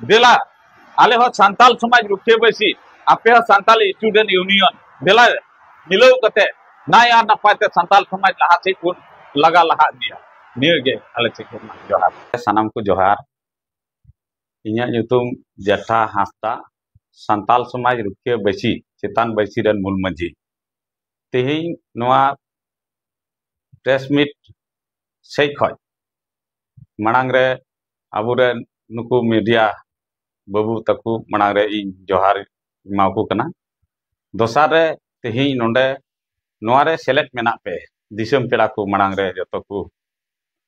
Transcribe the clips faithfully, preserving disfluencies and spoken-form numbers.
ᱫᱮᱞᱟ, ᱟᱞᱮ ᱦᱚᱸ ᱥᱟᱱᱛᱟᱞ ᱥᱚᱢᱟᱡᱽ ᱨᱩᱠᱷᱤᱭᱟᱹ ᱵᱟᱹᱭᱥᱤ, ᱟᱯᱮ ᱦᱚᱸ ᱥᱟᱱᱛᱟᱞ ᱥᱴᱩᱰᱮᱱᱴ ᱤᱭᱩᱱᱤᱭᱚᱱ, ᱫᱮᱞᱟ ᱢᱤᱞᱟᱹᱣ ᱠᱟᱛᱮ ᱱᱟᱭ ᱟᱨ ᱱᱟᱯᱟᱭ ᱛᱮ ᱥᱟᱱᱛᱟᱞ ᱥᱚᱢᱟᱡᱽ ᱞᱟᱦᱟ ᱥᱮᱫ ᱵᱚᱱ ᱞᱟᱜᱟ ᱞᱟᱦᱟ ᱤᱫᱤᱭᱟ᱾ ᱱᱤᱭᱟᱹ ᱜᱮ ᱟᱞᱮ ᱥᱮᱫ ᱠᱷᱚᱱ ᱡᱚᱦᱟᱨ᱾ ᱥᱟᱱᱟᱢ ᱠᱚ ᱡᱚᱦᱟᱨ᱾ ᱤᱧᱟᱹᱜ ᱧᱩᱛᱩᱢ ᱡᱮᱴᱷᱟ ᱦᱟᱸᱥᱫᱟ, ᱥᱟᱱᱛᱟᱞ ᱥᱚᱢᱟᱡᱽ ᱨᱩᱠᱷᱤᱭᱟᱹ ᱵᱟᱹᱭᱥᱤ, ᱪᱮᱛᱟᱱ ᱵᱟᱹᱭᱥᱤ ᱨᱮᱱ ᱢᱩᱞ ᱢᱟᱹᱡᱷᱤ᱾ ᱛᱮᱦᱮᱧ ᱱᱚᱣᱟ ᱯᱨᱮᱥ ᱢᱤᱴ ᱥᱮᱡ ᱠᱷᱚᱡ ᱢᱟᱲᱟᱝ ᱨᱮ ᱟᱵᱚᱨᱮᱱ ᱱᱩᱠᱩ ᱢᱤᱰᱤᱭᱟ ᱵᱟᱹᱵᱩ ᱛᱟᱠᱚ ᱢᱟᱲᱟᱝ ᱨᱮ ᱤᱧ ᱡᱚᱦᱟᱨ ᱮᱢᱟᱣᱟᱠᱚ ᱠᱟᱱᱟ᱾ ᱫᱚᱥᱟᱨ ᱨᱮ, ᱛᱮᱦᱮᱧ ᱱᱚᱰᱮ ᱱᱚᱣᱟ ᱨᱮ ᱥᱮᱞᱮᱫ ᱢᱮᱱᱟᱜ ᱯᱮ ᱫᱤᱥᱚᱢ ᱯᱮᱲᱟ ᱠᱚ ᱢᱟᱲᱟᱝ ᱨᱮ ᱡᱚᱛᱚ ᱠᱚ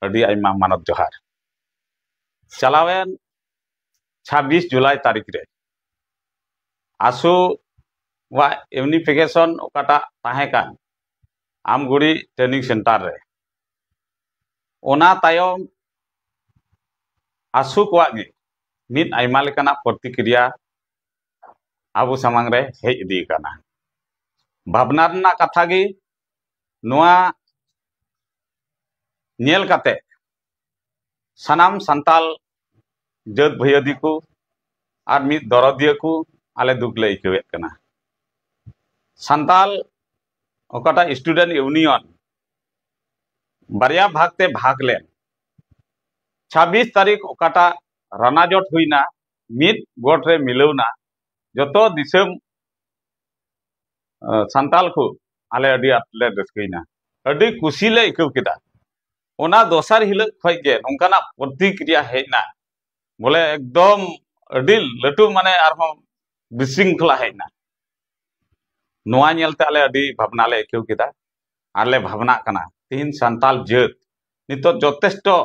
ᱟᱹᱰᱤ ᱟᱭᱢᱟ ᱢᱟᱱᱚᱛ ᱡᱚᱦᱟᱨ᱾ ᱪᱟᱞᱟᱣᱮᱱ ᱪᱷᱟᱵᱵᱤᱥ ᱡᱩᱞᱟᱭ ᱛᱟᱹᱨᱤᱠᱷ ᱨᱮ ᱟᱥᱩ ᱣᱟᱜ ᱤᱭᱩᱱᱤᱯᱷᱤᱠᱮᱥᱚᱱ ᱚᱠᱟᱴᱟᱜ ᱛᱟᱦᱮᱸ ᱠᱟᱱ ᱟᱢᱜᱩᱲᱤ ᱴᱨᱮᱱᱤᱝ ᱥᱮᱱᱴᱟᱨ ᱨᱮ, ᱚᱱᱟ ᱛᱟᱭᱚᱢ ᱟᱥᱩ ᱠᱚᱣᱟᱜ ᱜᱮ ᱢᱤᱫ ᱟᱭᱢᱟ ᱞᱮᱠᱟᱱᱟᱜ ᱯᱨᱚᱛᱤᱠᱨᱤᱭᱟ ᱟᱵᱚ ᱥᱟᱢᱟᱝ ᱨᱮ ᱦᱮᱡ ᱤᱫᱤ ᱟᱠᱟᱱᱟ᱾ ᱵᱷᱟᱵᱽᱱᱟ ᱨᱮᱱᱟᱜ ᱠᱟᱛᱷᱟ ᱜᱮ, ᱱᱚᱣᱟ ᱧᱮᱞ ᱠᱟᱛᱮ ᱥᱟᱱᱟᱢ ᱥᱟᱱᱛᱟᱞ ᱡᱟᱹᱛ ᱵᱷᱟᱹᱭᱟᱹᱫᱤ ᱠᱚ ᱟᱨ ᱢᱤᱫ ᱫᱚᱨᱚᱫᱤᱭᱟᱹ ᱠᱚ ᱟᱞᱮ ᱫᱩᱠ ᱞᱮ ᱟᱹᱭᱠᱟᱹᱣᱮᱫ ᱠᱟᱱᱟ᱾ ᱥᱟᱱᱛᱟᱞ ᱚᱠᱟᱴᱟᱜ ᱥᱴᱩᱰᱮᱱᱴ ᱤᱭᱩᱱᱤᱭᱚᱱ ᱵᱟᱨᱭᱟ ᱵᱷᱟᱜᱽ ᱛᱮ ᱵᱷᱟᱜᱽ ᱞᱮᱱ, ᱪᱷᱟᱵᱵᱤᱥ ᱛᱟᱹᱨᱤᱠᱷ ᱚᱠᱟᱴᱟᱜ ᱨᱟᱱᱟᱡᱚᱴ ᱦᱩᱭᱱᱟ, ᱢᱤᱫ ᱜᱚᱴ ᱨᱮ ᱢᱤᱞᱟᱹᱣᱱᱟ, ᱡᱚᱛᱚ ᱫᱤᱥᱚᱢ ᱥᱟᱱᱛᱟᱞ ᱠᱚ ᱟᱞᱮ ᱟᱹᱰᱤ ᱟᱸᱴ ᱞᱮ ᱨᱟᱹᱥᱠᱟᱹᱭᱮᱱᱟ, ᱟᱹᱰᱤ ᱠᱩᱥᱤ ᱞᱮ ᱟᱹᱭᱠᱟᱹᱣ ᱠᱮᱫᱟ᱾ ᱚᱱᱟ ᱫᱚᱥᱟᱨ ᱦᱤᱞᱳᱜ ᱠᱷᱚᱡ ᱜᱮ ᱱᱚᱝᱠᱟᱱᱟᱜ ᱯᱨᱚᱛᱤᱠᱨᱤᱭᱟ ᱦᱮᱡ ᱮᱱᱟ, ᱵᱚᱞᱮ ᱮᱠᱫᱚᱢ ᱟᱹᱰᱤ ᱞᱟᱹᱴᱩ, ᱢᱟᱱᱮ ᱟᱨᱦᱚᱸ ᱵᱤᱥᱨᱤᱝᱠᱷᱚᱞᱟ ᱦᱮᱡ ᱮᱱᱟ᱾ ᱱᱚᱣᱟ ᱧᱮᱞᱛᱮ ᱟᱞᱮ ᱟᱹᱰᱤ ᱵᱷᱟᱵᱽᱱᱟ ᱞᱮ ᱟᱹᱭᱠᱟᱹᱣ ᱠᱮᱫᱟ᱾ ᱟᱨ ᱞᱮ ᱵᱷᱟᱵᱽᱱᱟᱜ ᱠᱟᱱᱟ, ᱛᱤᱦᱤᱧ ᱥᱟᱱᱛᱟᱞ ᱡᱟᱹᱛ ᱱᱤᱛᱚᱜ ᱡᱚᱛᱷᱮᱥᱴᱚ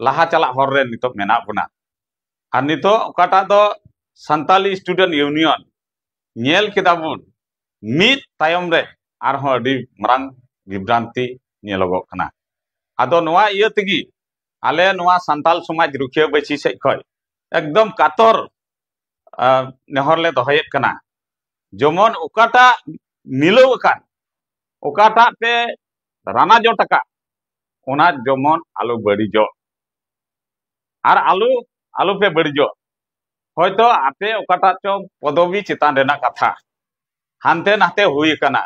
ᱞᱟᱦᱟ ᱪᱟᱞᱟᱜ ᱦᱚᱨ ᱨᱮ ᱱᱤᱛᱚᱜ ᱢᱮᱱᱟᱜ ᱵᱚᱱᱟ᱾ ᱟᱨ ᱱᱤᱛᱚᱜ ᱚᱠᱟᱴᱟᱜ ᱫᱚ ᱥᱟᱱᱛᱟᱞᱤ ᱥᱴᱩᱰᱮᱱᱴ ᱤᱭᱩᱱᱤᱭᱚᱱ ᱧᱮᱞ ᱠᱮᱫᱟ ᱵᱚᱱ, ᱢᱤᱫ ᱛᱟᱭᱚᱢ ᱨᱮ ᱟᱨᱦᱚᱸ ᱟᱹᱰᱤ ᱢᱟᱨᱟᱝ ᱵᱤᱵᱷᱨᱟᱱᱛᱤ ᱧᱮᱞᱚᱜᱚᱜ ᱠᱟᱱᱟ᱾ ᱟᱫᱚ ᱱᱚᱣᱟ ᱤᱭᱟᱹ ᱛᱮᱜᱮ ᱟᱞᱮ ᱱᱚᱣᱟ ᱥᱟᱱᱛᱟᱞ ᱥᱚᱢᱟᱡᱽ ᱨᱩᱠᱷᱤᱭᱟᱹ ᱵᱟᱹᱭᱥᱤ ᱥᱮᱡ ᱠᱷᱚᱡ ᱮᱠᱫᱚᱢ ᱠᱟᱛᱚᱨ, ᱟᱨ ᱱᱮᱦᱚᱨ ᱞᱮ ᱫᱚᱦᱚᱭᱮᱫ ᱠᱟᱱᱟ, ᱡᱮᱢᱚᱱ ᱚᱠᱟᱴᱟᱜ ᱢᱤᱞᱟᱹᱣ ᱟᱠᱟᱱ, ᱚᱠᱟᱴᱟᱜ ᱯᱮ ᱨᱟᱱᱟᱡᱚᱴ ᱟᱠᱟᱫ, ᱚᱱᱟ ᱡᱮᱢᱚᱱ ᱟᱞᱚ ᱵᱟᱹᱲᱤᱡᱚᱜ ᱟᱨ ᱟᱞᱚ, ᱟᱞᱚ ᱯᱮ ᱵᱟᱹᱲᱤᱡᱚᱜ᱾ ᱦᱚᱭᱛᱚ ᱟᱯᱮ ᱚᱠᱟᱴᱟᱜ ᱪᱚ ᱯᱚᱫᱚᱵᱤ ᱪᱮᱛᱟᱱ ᱨᱮᱱᱟᱜ ᱠᱟᱛᱷᱟ ᱦᱟᱱᱛᱮ ᱱᱟᱛᱮ ᱦᱩᱭ ᱟᱠᱟᱱᱟ,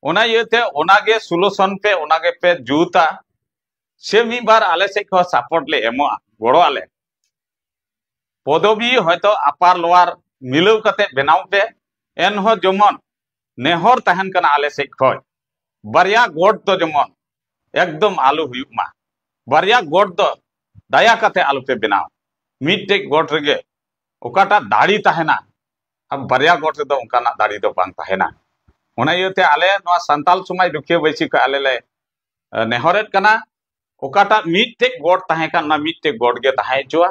ᱚᱱᱟ ᱤᱭᱟᱹᱛᱮ ᱚᱱᱟᱜᱮ ᱥᱚᱞᱩᱥᱚᱱ ᱯᱮ, ᱚᱱᱟ ᱜᱮᱯᱮ ᱡᱩᱛᱟ, ᱥᱮ ᱢᱤᱫ ᱵᱟᱨ ᱟᱞᱮ ᱥᱮᱫ ᱠᱷᱚᱱ ᱥᱟᱯᱳᱨᱴ ᱞᱮ ᱮᱢᱚᱜᱼᱟ, ᱜᱚᱲᱚ ᱟᱞᱮ᱾ ᱯᱚᱫᱚᱵᱤ ᱦᱚᱭᱛᱚ ᱟᱯᱟᱨ ᱞᱳᱣᱟᱨ ᱢᱤᱞᱟᱹᱣ ᱠᱟᱛᱮ ᱵᱮᱱᱟᱣ ᱯᱮ, ᱮᱱᱦᱚᱸ ᱡᱮᱢᱚᱱ ᱱᱮᱦᱚᱨ ᱛᱟᱦᱮᱱ ᱠᱟᱱᱟ ᱟᱞᱮ ᱥᱮᱫ ᱠᱷᱚᱱ, ᱵᱟᱨᱭᱟ ᱜᱚᱴ ᱫᱚ ᱡᱮᱢᱚᱱ ᱮᱠᱫᱚᱢ ᱟᱞᱚ ᱦᱩᱭᱩᱜ ᱢᱟ᱾ ᱵᱟᱨᱭᱟ ᱜᱚᱴ ᱫᱚ ᱫᱟᱭᱟ ᱠᱟᱛᱮ ᱟᱞᱚᱯᱮ ᱵᱮᱱᱟᱣ, ᱢᱤᱫᱴᱮᱡ ᱜᱚᱴ ᱨᱮᱜᱮ ᱚᱠᱟᱴᱟᱜ ᱫᱟᱲᱮ ᱛᱟᱦᱮᱱᱟ, ᱟᱨ ᱵᱟᱨᱭᱟ ᱜᱚᱴ ᱨᱮᱫᱚ ᱚᱱᱠᱟᱱᱟᱜ ᱫᱟᱲᱮ ᱫᱚ ᱵᱟᱝ ᱛᱟᱦᱮᱱᱟ᱾ ᱚᱱᱟ ᱤᱭᱟᱹᱛᱮ ᱟᱞᱮ ᱱᱚᱣᱟ ᱥᱟᱱᱛᱟᱞ ᱥᱚᱢᱟᱡᱽ ᱨᱩᱠᱷᱤᱭᱟᱹ ᱵᱟᱹᱭᱥᱤ ᱠᱷᱚᱱ ᱟᱞᱮ ᱞᱮ, ᱮ, ᱱᱮᱦᱚᱨᱮᱫ ᱠᱟᱱᱟ, ᱚᱠᱟᱴᱟᱜ ᱢᱤᱫᱴᱮᱡ ᱜᱚᱴ ᱛᱟᱦᱮᱸ ᱠᱟᱱ, ᱚᱱᱟ ᱢᱤᱫᱴᱮᱡ ᱜᱚᱴ ᱜᱮ ᱛᱟᱦᱮᱸ ᱦᱚᱪᱚᱣᱟ᱾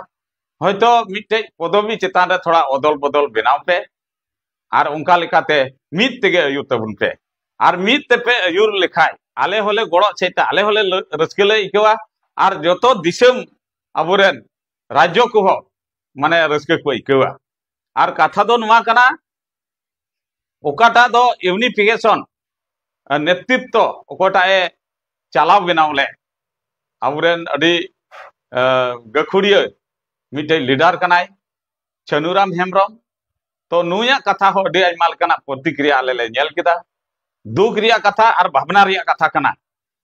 ᱦᱚᱭᱛᱚ ᱢᱤᱫᱴᱮᱡ ᱯᱚᱫᱚᱵᱤ ᱪᱮᱛᱟᱱ ᱨᱮ ᱛᱷᱚᱲᱟ ᱚᱫᱚᱞ ᱵᱚᱫᱚᱞ ᱵᱮᱱᱟᱣ ᱯᱮ, ᱟᱨ ᱚᱱᱠᱟ ᱞᱮᱠᱟᱛᱮ ᱢᱤᱫ ᱛᱮᱜᱮ ᱟᱹᱭᱩᱨ ᱛᱟᱵᱚᱱ ᱯᱮ᱾ ᱟᱨ ᱢᱤᱫ ᱛᱮᱯᱮ ᱟᱹᱭᱩᱨ ᱞᱮᱠᱷᱟᱡ ᱟᱞᱮ ᱦᱚᱸᱞᱮ ᱜᱚᱲᱚ ᱪᱮᱫ ᱛᱮ, ᱟᱞᱮ ᱦᱚᱸᱞᱮ ᱞᱟᱹ-, ᱨᱟᱹᱥᱠᱟᱹ ᱞᱮ ᱟᱹᱭᱠᱟᱹᱣᱟ, ᱟᱨ ᱡᱚᱛᱚ ᱫᱤᱥᱚᱢ ᱟᱵᱚᱨᱮᱱ ᱨᱟᱡᱽᱡᱚ ᱠᱚᱦᱚᱸ ᱢᱟᱱᱮ ᱨᱟᱹᱥᱠᱟᱹ ᱠᱚ ᱟᱹᱭᱠᱟᱹᱣᱟ᱾ ᱟᱨ ᱠᱟᱛᱷᱟ ᱫᱚ ᱱᱚᱣᱟ ᱠᱟᱱᱟ, ᱚᱠᱟᱴᱟᱜ ᱫᱚ ᱤᱭᱩᱱᱤᱯᱷᱤᱠᱮᱥᱚᱱ, ᱮ, ᱱᱮᱛᱨᱤᱛᱛᱚ ᱚᱠᱚᱭᱴᱟᱜ ᱮ ᱪᱟᱞᱟᱣ ᱵᱮᱱᱟᱣ ᱞᱮᱫ, ᱟᱵᱚᱨᱮᱱ ᱟᱹᱰᱤ, ᱮ, ᱜᱟᱹᱠᱷᱩᱲᱤᱭᱟᱹ ᱢᱤᱫᱴᱮᱡ ᱞᱤᱰᱟᱨ ᱠᱟᱱᱟᱭ ᱪᱷᱟᱹᱱᱩᱨᱟᱢ ᱦᱮᱢᱵᱨᱚᱢ᱾ ᱛᱚ ᱱᱩᱭᱟᱜ ᱠᱟᱛᱷᱟ ᱦᱚᱸ ᱟᱹᱰᱤ ᱟᱭᱢᱟ ᱞᱮᱠᱟᱱᱟᱜ ᱯᱨᱚᱛᱤᱠᱨᱤᱭᱟ ᱟᱞᱮ ᱞᱮ ᱧᱮᱞ ᱠᱮᱫᱟ᱾ ᱫᱩᱠ ᱨᱮᱭᱟᱜ ᱠᱟᱛᱷᱟ ᱟᱨ ᱵᱷᱟᱵᱽᱱᱟ ᱨᱮᱭᱟᱜ ᱠᱟᱛᱷᱟ ᱠᱟᱱᱟ᱾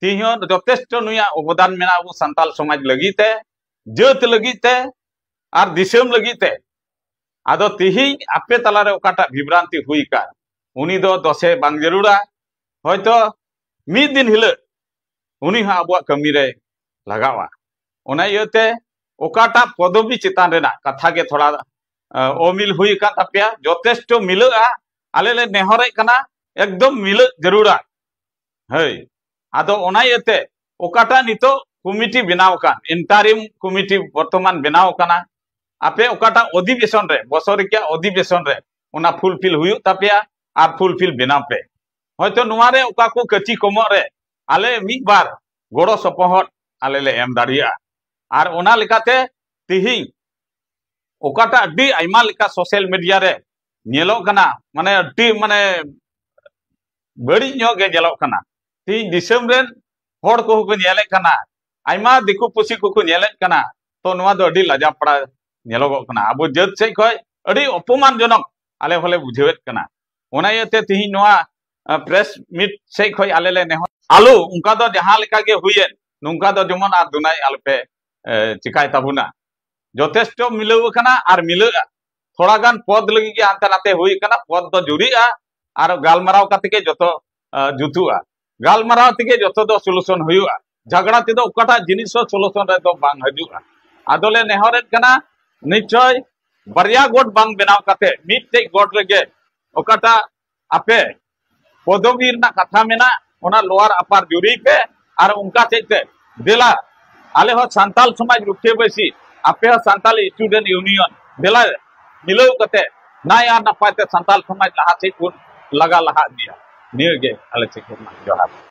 ᱛᱮᱦᱮᱧ ᱦᱚᱸ ᱡᱚᱛᱷᱮᱥᱴᱚ ᱱᱩᱭᱟᱜ ᱚᱵᱚᱫᱟᱱ ᱢᱮᱱᱟᱜᱼᱟ ᱟᱵᱚ ᱥᱟᱱᱛᱟᱞ ᱥᱚᱢᱟᱡᱽ ᱞᱟᱹᱜᱤᱫ ᱛᱮ, ᱡᱟᱹᱛ ᱞᱟᱹᱜᱤᱫ ᱛᱮ, ᱟᱨ ᱫᱤᱥᱚᱢ ᱞᱟᱹᱜᱤᱫ ᱛᱮ᱾ ᱟᱫᱚ ᱛᱤᱦᱤᱧ ᱟᱯᱮ ᱛᱟᱞᱟᱨᱮ ᱚᱠᱟᱴᱟᱜ ᱵᱤᱵᱷᱨᱟᱱᱛᱤ ᱦᱩᱭ ᱟᱠᱟᱱ, ᱩᱱᱤ ᱫᱚ ᱫᱚᱥᱮ ᱵᱟᱝ ᱡᱟᱹᱨᱩᱲᱟ᱾ ᱦᱚᱭᱛᱚ ᱢᱤᱫ ᱫᱤᱱ ᱦᱤᱞᱳᱜ ᱩᱱᱤ ᱦᱚᱸ ᱟᱵᱚᱣᱟᱜ ᱠᱟᱹᱢᱤ ᱨᱮ ᱞᱟᱜᱟᱣᱟ᱾ ᱚᱱᱟ ᱤᱭᱟᱹᱛᱮ ᱚᱠᱟᱴᱟᱜ ᱯᱚᱫᱚᱵᱤ ᱪᱮᱛᱟᱱ ᱨᱮᱱᱟᱜ ᱠᱟᱛᱷᱟ ᱜᱮ ᱛᱷᱚᱲᱟ, ᱮ, ᱚᱢᱤᱞ ᱦᱩᱭ ᱟᱠᱟᱱ ᱛᱟᱯᱮᱭᱟ, ᱡᱚᱛᱷᱮᱥᱴᱚ ᱢᱤᱞᱟᱹᱜᱼᱟ᱾ ᱟᱞᱮ ᱞᱮ ᱱᱮᱦᱚᱨᱮᱫ ᱠᱟᱱᱟ, ᱮᱠᱫᱚᱢ ᱢᱤᱞᱟᱹᱜ ᱡᱟᱹᱨᱩᱲᱟ᱾ ᱦᱳᱭ, ᱟᱫᱚ ᱚᱱᱟ ᱤᱭᱟᱹᱛᱮ ᱚᱠᱟᱴᱟᱜ ᱱᱤᱛᱚᱜ ᱠᱚᱢᱤᱴᱤ ᱵᱮᱱᱟᱣ ᱟᱠᱟᱱ, ᱤᱱᱴᱟᱨᱤᱢ ᱠᱚᱢᱤᱴᱤ ᱵᱚᱨᱛᱚᱢᱟᱱ ᱵᱮᱱᱟᱣ ᱟᱠᱟᱱᱟ, ᱟᱯᱮ ᱚᱠᱟᱴᱟᱜ ᱚᱫᱷᱤᱵᱮᱥᱚᱱ ᱨᱮ, ᱵᱚᱥᱚᱨᱤᱠᱤᱭᱟ ᱚᱫᱷᱤᱵᱮᱥᱚᱱ ᱨᱮ ᱚᱱᱟ ᱯᱷᱩᱞᱯᱷᱤᱞ ᱦᱩᱭᱩᱜ ᱛᱟᱯᱮᱭᱟ ᱟᱨ ᱯᱷᱩᱞᱯᱷᱤᱞ ᱵᱮᱱᱟᱣ ᱯᱮ᱾ ᱦᱚᱭᱛᱚ ᱱᱚᱣᱟ ᱨᱮ ᱚᱠᱟ ᱠᱚ ᱠᱟᱹᱪᱤ ᱠᱚᱢᱚᱜ ᱨᱮ ᱟᱞᱮ ᱢᱤᱫ ᱵᱟᱨ ᱜᱚᱲᱚ ᱥᱚᱯᱚᱦᱚᱫ ᱟᱞᱮ ᱞᱮ ᱮᱢ ᱫᱟᱲᱮᱭᱟᱜᱼᱟ᱾ ᱟᱨ ᱚᱱᱟ ᱞᱮᱠᱟᱛᱮ ᱛᱤᱦᱤᱧ ᱚᱠᱟᱴᱟᱜ ᱟᱹᱰᱤ ᱟᱭᱢᱟ ᱞᱮᱠᱟ ᱥᱳᱥᱟᱞ ᱢᱤᱰᱤᱭᱟ ᱨᱮ ᱧᱮᱞᱚᱜ ᱠᱟᱱᱟ, ᱢᱟᱱᱮ ᱟᱹᱰᱤ, ᱢᱟᱱᱮ ᱵᱟᱹᱲᱤᱡ ᱧᱚᱜ ᱜᱮ ᱧᱮᱞᱚᱜ ᱠᱟᱱᱟ᱾ ᱛᱤᱦᱤᱧ ᱫᱤᱥᱚᱢ ᱨᱮᱱ ᱦᱚᱲ ᱠᱚᱦᱚᱸ ᱠᱚ ᱧᱮᱞᱮᱫ ᱠᱟᱱᱟ, ᱟᱭᱢᱟ ᱫᱤᱠᱩ ᱯᱩᱥᱤ ᱠᱚᱠᱚ ᱧᱮᱞᱮᱫ ᱠᱟᱱᱟ᱾ ᱛᱚ ᱱᱚᱣᱟ ᱫᱚ ᱟᱹᱰᱤ ᱞᱟᱡᱟᱯᱟᱲᱟ ᱧᱮᱞᱚᱜᱚᱜ ᱠᱟᱱᱟ᱾ ᱟᱵᱚ ᱡᱟᱹᱛ ᱥᱮᱫ ᱠᱷᱚᱱ ᱟᱹᱰᱤ ᱚᱯᱚᱢᱟᱱ ᱡᱚᱱᱚᱠ ᱟᱞᱮ ᱦᱚᱸᱞᱮ ᱵᱩᱡᱷᱟᱹᱣᱮᱫ ᱠᱟᱱᱟ᱾ ᱚᱱᱟ ᱤᱭᱟᱹᱛᱮ ᱛᱤᱦᱤᱧ ᱱᱚᱣᱟ ᱯᱨᱮᱥ ᱢᱤᱴ ᱥᱮᱫ ᱠᱷᱚᱱ ᱟᱞᱮ ᱞᱮ ᱱᱮᱦᱚᱨ, ᱟᱞᱚ ᱚᱱᱠᱟ ᱫᱚ ᱡᱟᱦᱟᱸ ᱞᱮᱠᱟ ᱜᱮ ᱦᱩᱭᱮᱱ, ᱱᱚᱝᱠᱟ ᱫᱚ ᱡᱮᱢᱚᱱ ᱟᱨ ᱫᱩᱱᱟᱭ ᱟᱞᱚᱯᱮ ᱮ, ᱪᱤᱠᱟᱭ ᱛᱟᱵᱚᱱᱟ᱾ ᱡᱚᱛᱷᱮᱥᱴᱚ ᱢᱤᱞᱟᱹᱣ ᱟᱠᱟᱱᱟ ᱟᱨ ᱢᱤᱞᱟᱹᱜᱼᱟ᱾ ᱛᱷᱚᱲᱟ ᱜᱟᱱ ᱯᱚᱫ ᱞᱟᱹᱜᱤᱫ ᱜᱮ ᱦᱟᱱᱛᱮ ᱱᱟᱛᱮ ᱦᱩᱭ ᱟᱠᱟᱱᱟ, ᱯᱚᱫ ᱫᱚ ᱡᱩᱨᱤᱜᱼᱟ ᱟᱨ ᱜᱟᱞᱢᱟᱨᱟᱣ ᱠᱟᱛᱮ ᱜᱮ ᱡᱚᱛᱚ ᱮ, ᱡᱩᱛᱩᱜᱼᱟ᱾ ᱜᱟᱞᱢᱟᱨᱟᱣ ᱛᱮᱜᱮ ᱡᱚᱛᱚ ᱫᱚ ᱥᱚᱞᱩᱥᱚᱱ ᱦᱩᱭᱩᱜᱼᱟ᱾ ᱡᱷᱟᱜᱽᱲᱟ ᱛᱮᱫᱚ ᱚᱠᱟᱴᱟᱜ ᱡᱤᱱᱤᱥ ᱦᱚᱸ ᱥᱚᱞᱩᱥᱚᱱ ᱨᱮᱫᱚ ᱵᱟᱝ ᱦᱤᱡᱩᱜᱼᱟ᱾ ᱟᱫᱚᱞᱮ ᱱᱮᱦᱚᱨᱮᱫ ᱠᱟᱱᱟ, ᱱᱤᱥᱪᱚᱭ ᱵᱟᱨᱭᱟ ᱜᱚᱴ ᱵᱟᱝ ᱵᱮᱱᱟᱣ ᱠᱟᱛᱮ ᱢᱤᱫᱴᱮᱡ ᱜᱚᱴ ᱨᱮᱜᱮ ᱚᱠᱟᱴᱟᱜ ᱟᱯᱮ ᱯᱚᱫᱚᱵᱤ ᱨᱮᱱᱟᱜ ᱠᱟᱛᱷᱟ ᱢᱮᱱᱟᱜ, ᱚᱱᱟ ᱞᱳᱣᱟᱨ ᱟᱯᱟᱨ ᱡᱩᱨᱤ ᱯᱮ᱾ ᱟᱨ ᱚᱱᱠᱟ ᱪᱮᱫ ᱛᱮ ᱫᱮᱞᱟ, ᱟᱞᱮ ᱦᱚᱸ ᱥᱟᱱᱛᱟᱞ ᱥᱚᱢᱟᱡᱽ ᱨᱩᱠᱷᱤᱭᱟᱹ ᱵᱟᱹᱭᱥᱤ, ᱟᱯᱮ ᱦᱚᱸ ᱥᱟᱱᱛᱟᱞ ᱥᱴᱩᱰᱮᱱᱴ ᱤᱭᱩᱱᱤᱭᱚᱱ, ᱫᱮᱞᱟ ᱢᱤᱞᱟᱹᱣ ᱠᱟᱛᱮ ᱱᱟᱭ ᱟᱨ ᱱᱟᱯᱟᱭ ᱛᱮ ᱥᱟᱱᱛᱟᱞ ᱥᱚᱢᱟᱡᱽ ᱞᱟᱦᱟ ᱥᱮᱫ ᱵᱚᱱ ᱞᱟᱜᱟ ᱞᱟᱦᱟ ᱤᱫᱤᱭᱟ᱾ ᱱᱤᱭᱟᱹ ᱜᱮ ᱟᱞᱮ ᱥᱮᱫ ᱠᱷᱚᱱᱟᱜ ᱡᱚᱦᱟᱨ᱾